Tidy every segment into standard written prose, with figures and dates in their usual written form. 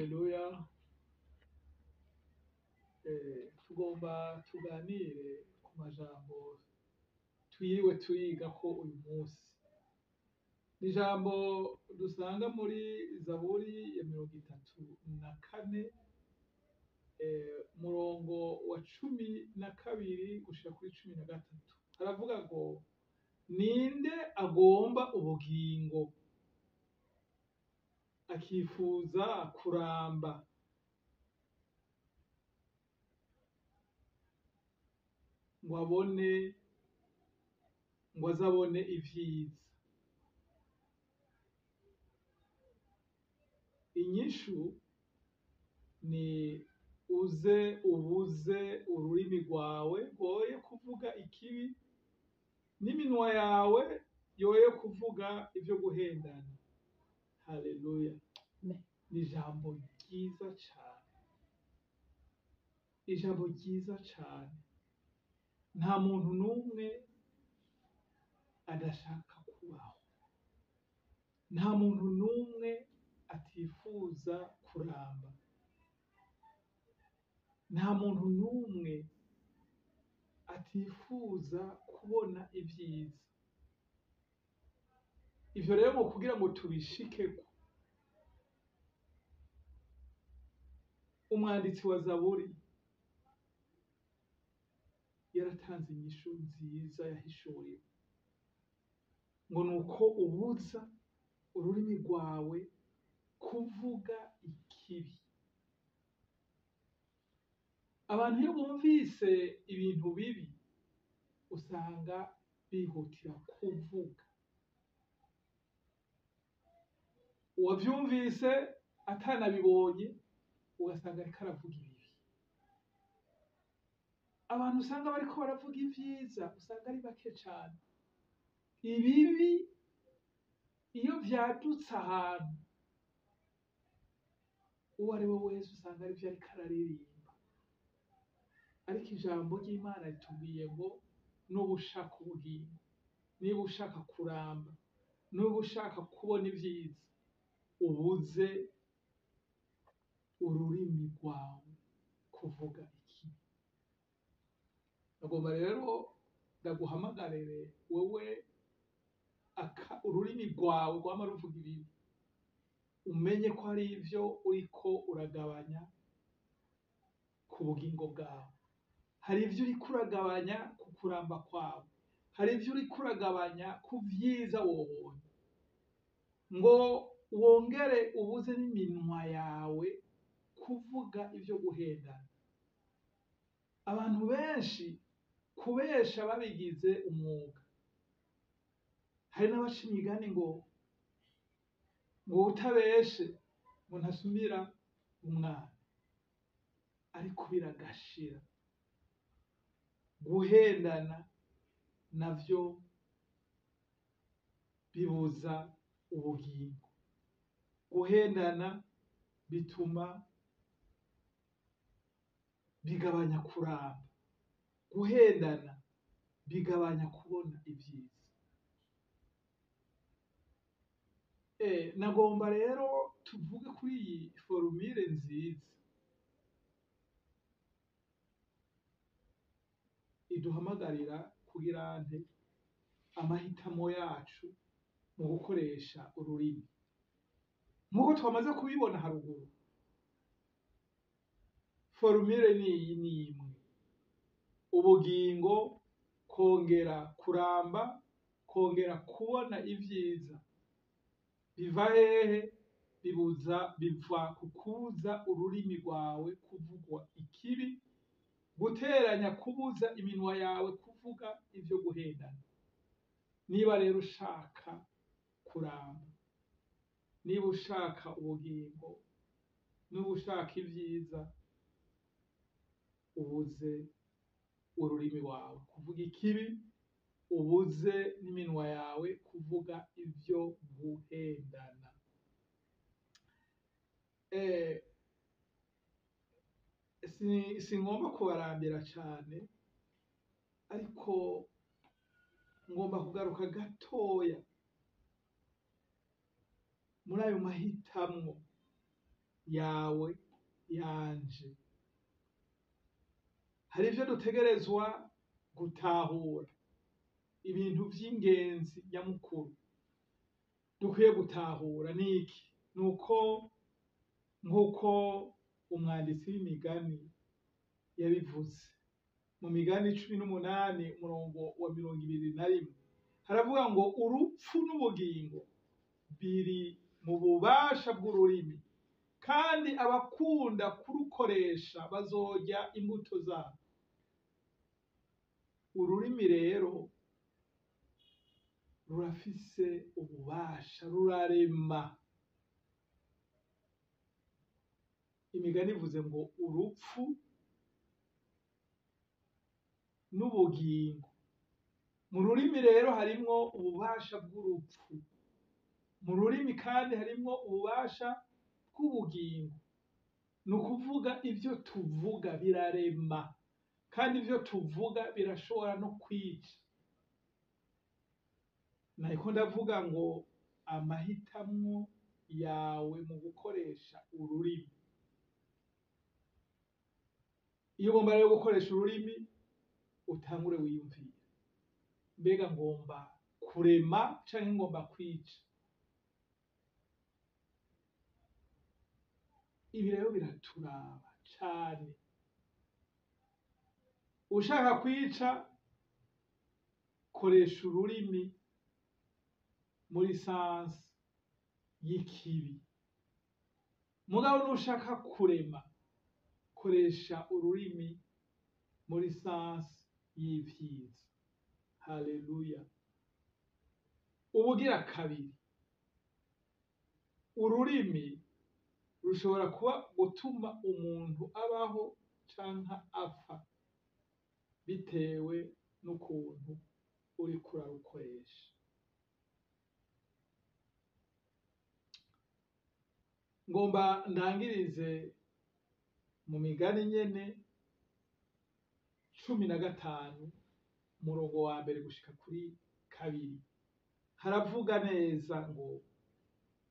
Haleluya. Tugomba tuganire ku majambo twiriwe turigako uyu munsi. Ni ijambo dusanga muri Zaburi ya 34, umurongo wa 12 gushika kuri 13. Haravuga ngo: ninde agomba ubugingo akifuza kuramba, ngo abone, ngo azabone ivyiza? Inyishu ni uze ubuze ururimi rwawe rwoye kuvuga ikibi, n'iminwa yawe yoye kuvuga ivyo guhendana. Haleluya. Ni ijambo ryiza cane, ijambo ryiza cane. Nta muntu n'umwe adashaka kubaho, nta muntu n'umwe atifuza kuramba, nta muntu n'umwe atifuza kubona ivyiza. Ivyo rero ngo kugira ngo tubishikeko, umwanditsi wa Zaburi yaratanze inyishu nziza yahishuriwe, ngo nuko ubuza ururimi rwawe kuvuga ikibi. Abantu iyo bumvise ibintu bibi usanga bihutira kuvuga. Uwavyumvise atanabibonye ugasanga ariko aravuga ibibi. Abantu usanga bariko baravuga ivyiza usanga ari bake cane. Ibibi iyo vyadutse ahantu, uwo ari we wese usanga arivyo ariko araririmba. Ariko ijambo ry'Imana ritubwiye ngo nuba ushaka ubugingo, niba ushaka kuramba, niba ushaka kubona ivyiza, ubuze ururimi rwawe kuvuga ikibi. Nagomba rero ndaguhamagarire wewe ururimi rwawe rwama ruvuga ibibi, umenye ko hari ivyo uriko uragabanya ku bugingo bwawe, hari ivyo uriko uragabanya ku kuramba kwawe, hari ivyo uriko uragabanya ku vyiza wobonye, ngo wongere ubuze n'iminwa yawe kuvuga ivyo guhendana. Abantu benshi kubesha babigize umwuga. Hari n'abaca imigani ngo uwutabeshe ngo ntasumira umwana, ariko biragashira. Guhendana navyo bibuza ubugingo. Guhendana bituma bigabanya kuramba. Guhendana bigabanya kubona ivyiza. Nagomba rero tuvuge kuri iyi forumire nziza iduhamagarira kugira nte amahitamo yacu mu gukoresha ururimi. Nk'uko twamaze kubibona haruguru, forumire ni iyi ni imwe: ubugingo, kongera kuramba, kongera kubona ivyiza. Biva hehe? Biva ku kubuza ururimi rwawe kuvugwa ikibi, guteranya kubuza iminwa yawe kuvuga ivyo guhendana. Niba rero ushaka kuramba, niba ushaka ubugingo, niba ushaka ivyiza, ubuze ururimi wawe kuvuga ikibi, ubuze n'iminwa yawe kuvuga ivyo guhendana. Singomba kubarambira cane, ariko ngomba kugaruka gatoya muri ayo mahitamwo yawe, yanje. Hari ivyo dutegerezwa gutahura, ibintu vy'ingenzi nyamukuru dukwiye gutahura niki? Nuko nk'uko umwanditsi w'imigani yabivuze mu migani 18 umurongo wa 21, haravuga ngo urupfu n'ubugingo biri mu bubasha bw'ururimi, kandi abakunda kurukoresha bazorya imbuto zarwo. Ururimi rero rurafise ububasha, rurarema. Imigani ivuze ngo urupfu n'ubugingo. Mu rurimi rero harimwo ububasha bw'urupfu, mu rurimi kandi harimwo ububasha bw'ubugingo. Ni ukuvuga ivyo tuvuga birarema, kandi ivyo tuvuga birashobora no kwica. Nariko ndavuga ngo amahitamwo yawe mu gukoresha ururimi. Iyo ugomba rero gukoresha ururimi, utangure wiyumvire, mbega ngomba kurema canke ngomba kwica? Ibi rero biraturaba cane. Ushaka kwica, koresha ururimi muri sansi y'ikibi. Mugabo nushaka kurema, koresha ururimi muri sansi y'ivyiza. Haleluya. Ubugira kabiri, ururimi rushobora kuba gutuma umuntu abaho canke apfa bitewe n'ukuntu uriko urarukoresha. Ngomba ndangirize mu migani nyene 15 umurongo wa 1 gushika kuri 2. Haravuga neza ngo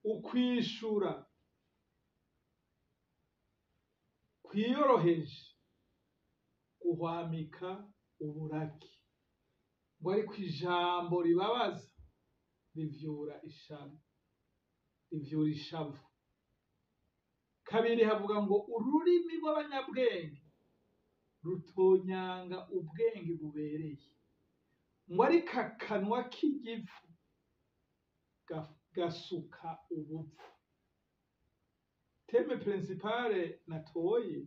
ukwishura kwiyoroheje guhwamika uburake, ngo ariko ijambo ribabaza rivyura ishavu, rivyura ishavu. 2 havuga ngo ururimi rw'abanyabwenge rutonyanga ubwenge bubereye, ngo ariko akanwa k'igifu gasuka ubupfu. Teme principale natoye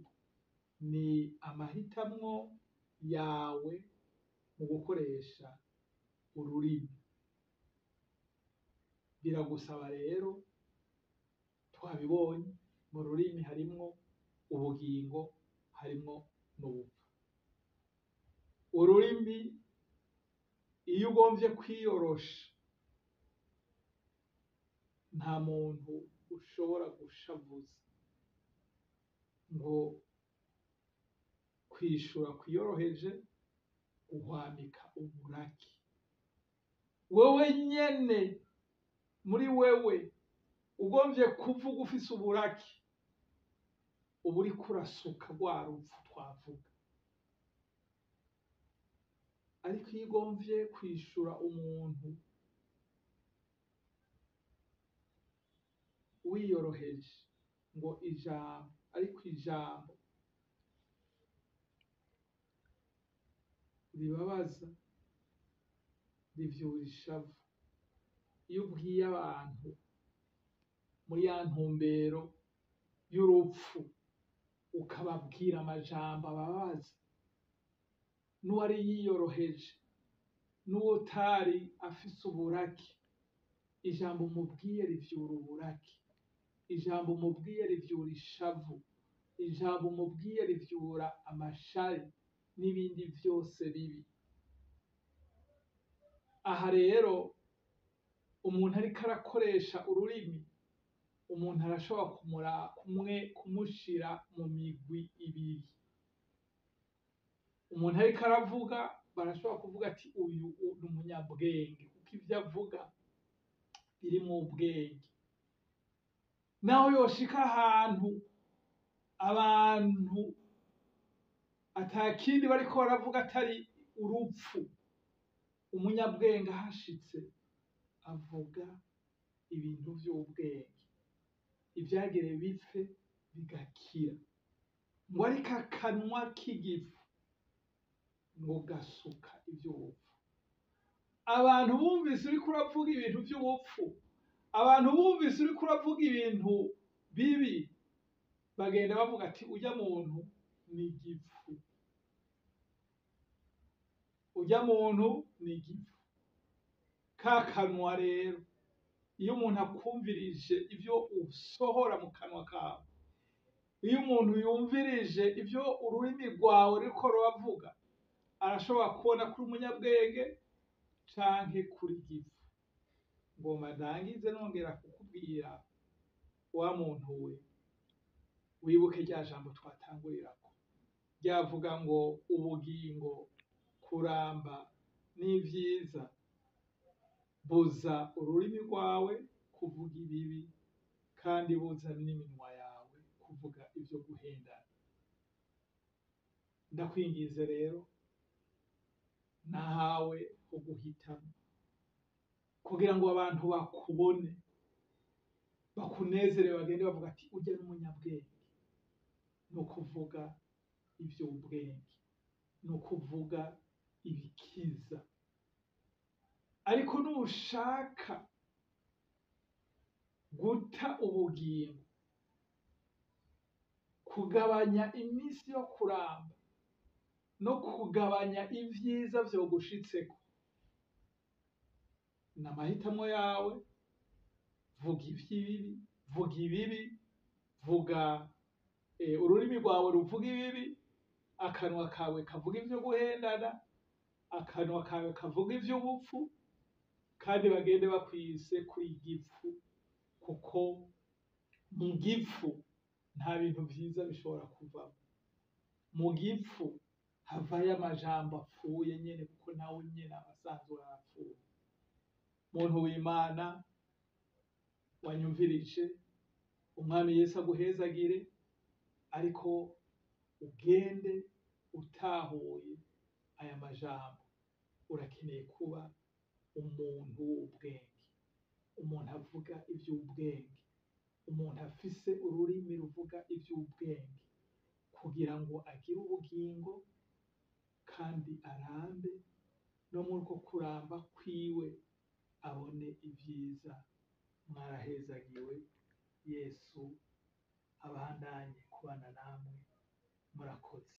ni amahitamwo yawe mu gukoresha ururimi. Biragusaba rero, twabibonye, mu rurimi harimwo ubugingo, harimwo n'ubupfu. Ururimi iyo ugomvye kwiyorosha, nta muntu ushobora gushavuza ngo kwishura kwiyoroheje guhwamika uburake. Wewe nyene muri wewe ugomvye kuvuga ufise uburake, uba uriko urasuka rwa rupfu twavuga. Ariko iyo ugomvye kwishura umuntu wiyoroheje, ngo ijambo, ariko ijambo ribabaza rivyura ishavu. Iyo ubwiye abantu muri ya ntumbero y'urupfu, ukababwira amajambo ababaza, n'uwari yiyoroheje n'uwutari afise uburake, ijambo umubwiye rivyura uburake, ijambo umubwiye rivyura ishavu, ijambo umubwiye rivyura amashari n'ibindi vyose bibi. Aha rero umuntu ariko arakoresha ururimi, umuntu arashobora kumushira mu migwi ibiri. Umuntu ariko aravuga, barashobora kuvuga ati uyu ni umunyabwenge, kuko ivyo avuga birimwo ubwenge. Naho yoshika ahantu abantu atakindi bariko baravuga atari urupfu, umunyabwenge ahashitse avuga ibintu vy'ubwenge, ivyagere bipfe bigakira. Ngo ariko akanwa k'igifu ngo gasuka ivy'ubupfu. Abantu bumvise uriko uravuga ibintu vy'ubupfu, abantu bumvise uriko uravuga ibintu bibi, bagenda bavuga ati urya muntu ni igifu, urya muntu ni igifu. Ka kanwa rero, iyo umuntu akumvirije ivyo usohora mu kanwa kawe, iyo umuntu yumvirije ivyo ururimi rwawe ruriko ruravuga, arashobora kubona ko uri umunyabwenge canke kuri gifu. Ngomba ndangize nongera kukubwira, wa muntu we, wibuke rya jambo twatangurirako, ryavuga ngo ubugingo, kuramba n'ivyiza, buza ururimi rwawe kuvuga ibibi, kandi buza n'iminwa yawe kuvuga ivyo guhendana. Ndakwinginze rero, nahawe ho guhitamo, kugira ngo abantu bakubone, bakunezere, bagende bavuga ati urya n'umunyabwenge. Ni ukuvuga ivy'ubwenge, ni ukuvuga ibikiza. Ariko nushaka guta ubugingo, kugabanya iminsi yo kuramba no kugabanya ivyiza vyogushitseko, ni amahitamwo yawe. Vuga ivy'ibibi, vuga ibibi, vuga ururimi rwawe ruvuga ibibi, akanwa kawe kavuga ivyo guhendana, akanwa kawe kavuga ivy'ubupfu, kandi bagende bakwise kuri igifu, kuko mu gifu nta bintu vyiza bishobora kuvamo. Mu gifu havayo amajambo apfuye nyene, kuko nawe nyene aba asanzwe arapfuye. Muntu w'Imana wanyumvirije, Umwami Yesu aguhezagire, ariko ugende utahuye aya majambo. Urakeneye kuba umuntu w'ubwenge, umuntu avuga ivy'ubwenge, umuntu afise ururimi ruvuga ivy'ubwenge, kugira ngo agire ubugingo kandi arambe, no muri uko kuramba kwiwe abone ivyiza. Mwarahezagiwe. Yesu abandanye kubana namwe. Murakoze.